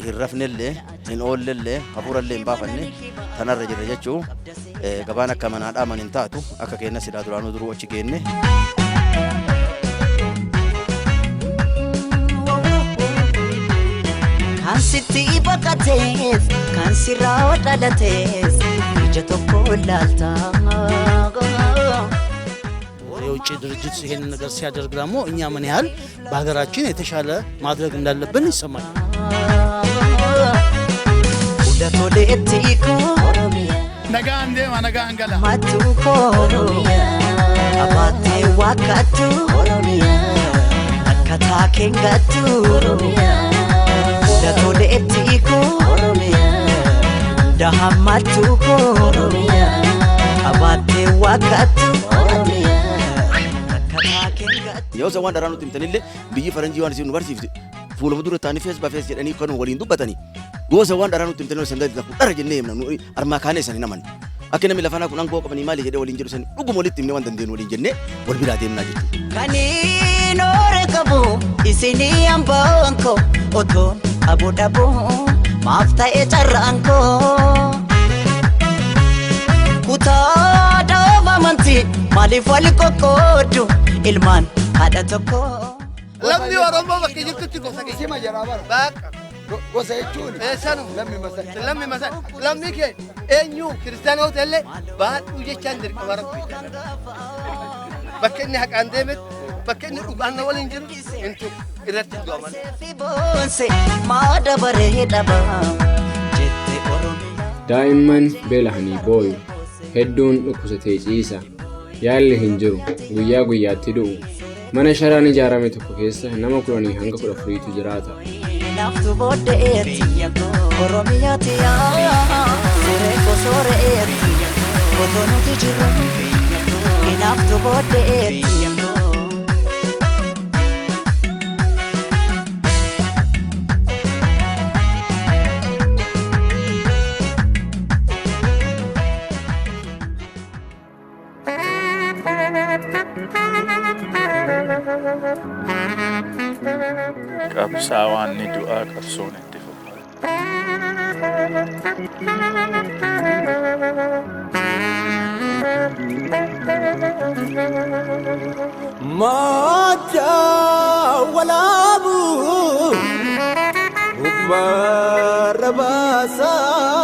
Hin rafnellee, hin oollellee, hafuurallee hin baafanne tanarra jirra jechuu. Gabaan akka manaa dhaaman hin taatu, akka keenna silaa duraanuu duruu achi geenne. Kan sitti baqatees, kan sirraa dhalatees, ija tokko ilaalta. የውጭ ድርጅት ይሄንን ነገር ሲያደርግ ደግሞ እኛ ምን ያህል በሀገራችን የተሻለ ማድረግ እንዳለብን ይሰማል። Toleetti koo Nagaan deema, nagaan gala. Mattuu koo qabaattee waakkattu akka taakeen gattu. Toleetti koo dahammattuu koo qabaattee waakkattu akka taakeen gattu. Yoo isaan waan dharaa nutti himtanillee, biyyi faranjii waan isin nu barsiifte fuuluma dura taa'anii face by face jedhanii kan waliin dubbatanii, gosa waan dharaa nutti himtanii san gadi dhara jennee himna. Nu armaa kaanee san hin amanne. Akka namni lafanaa kun aangoo qabanii maali jedhee waliin jedhu san dhuguma walitti himnee waan dandeenyu waliin jennee wal biraa deemnaa jechuudha. Kaniin oore qabu isinii hambaan koo otoon qabu dhabu maaf ta'e carraan koo. Kutaa dhaaba amantii maaliif wal qoqqooddu ilmaan haadha tokko? Lammi Oromoo bakka jirtutti gosa kee. Sima jedhaa bara. Baqa. Gosa jechuun Eessanu? Lammi masan. Lammi masan. Lammi kee eenyu kiristaana yoo ta'ellee baadhuu jechaan dirqama Rabbii. Bakka inni haqaan deemetti, bakka inni dhugaan na waliin jiru intu irratti du'a malee. Boonse maa dabaree dhaba jette Oromiyaa. Daa'imman beela'anii booyu. Hedduun dhukkubsatee ciisa. Yaalli hin jiru. Guyyaa guyyaatti du'u. Mana sharaan ijaarame tokko keessa nama 10 hanga 14tu jiraata. Naaftu booddeetti Oromiyaati yaa siree kosooreetti otoo nuti jirru naaftu booddeetti. Qabsaawaan ni du'aa, qabsoon itti fufa. Madda Walaabu gubbaarra baasaa.